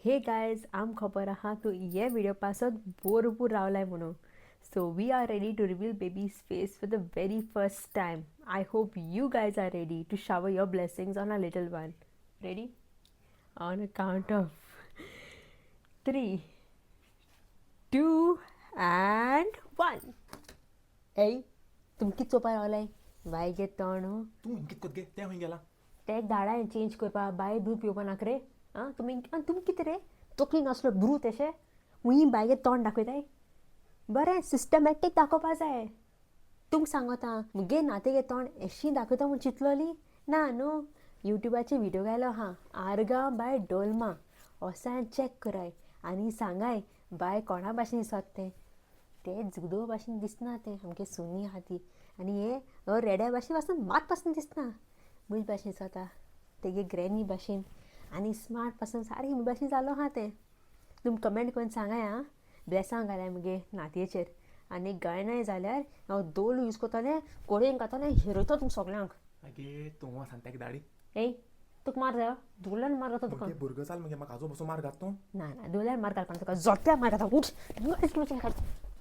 हे गायज, आम खबर आहा तूं हे व्हिडिओ पासत भरपूर रावलाय म्हणून. So we are ready to reveal baby's face for the very first time. I hope you guys are ready to shower your blessings on a little one. Ready? On a count of 3, 2 and 1. ए, तुम कित चोवपा रावलाय? बाय गे तोंड हो. तूं कित कोत गे तें खंय गेला? तेक धाडा चेंज करपा. बाय, दूद पिवपा नाक रे? आं, तुमी आनी तुमी कितें रे, तकली नासलो ब्रू तेशें हुंय बायगे तोंड दाखयताय? बरें सिस्टमॅटीक दाखोवपा जाय. तुमकां सांगता, मुगे नातेगे तोंड एशी दाखयता म्हूण चिंतलोली ना न्हू. युट्यूबाचेर व्हिडियो घायलो आहा, आर्गां बाय डोलमा. वोसान चॅक कराय आनी सांगाय बाय कोणा भाशेन दिसोत तें. तें जुदो भाशेन दिसना तें. आमगे सुनी आहा ती आनी हे हो रेड्या भाशेन पासून मात पासून दिसना. म्हज भाशेन दिसता, तेगे ग्रॅनी भाशेन, आनी स्मार्ट पासून सारकें म्हजे भाशेन जालो आहा तें. तुमी कमेंट करून सांगाय आं. ब्लेसांग घालाय मुगे नातयेचेर. आनी गायनाय जाल्यार हांव दोलू यूज करतलें, कोडयेन घातलें, हिरयतो तुमकां सगल्यांक. आगे, तूं सांगता एक दाडी. ए, तुका मार जायो, दोल्यान मार घालता तुका. मुगे भुरगो जाल मगे, म्हाका आजो बसून मार घात तूं. ना ना, दोल्यान मार घालपा तुका, जोत्या मार घालता. उठ.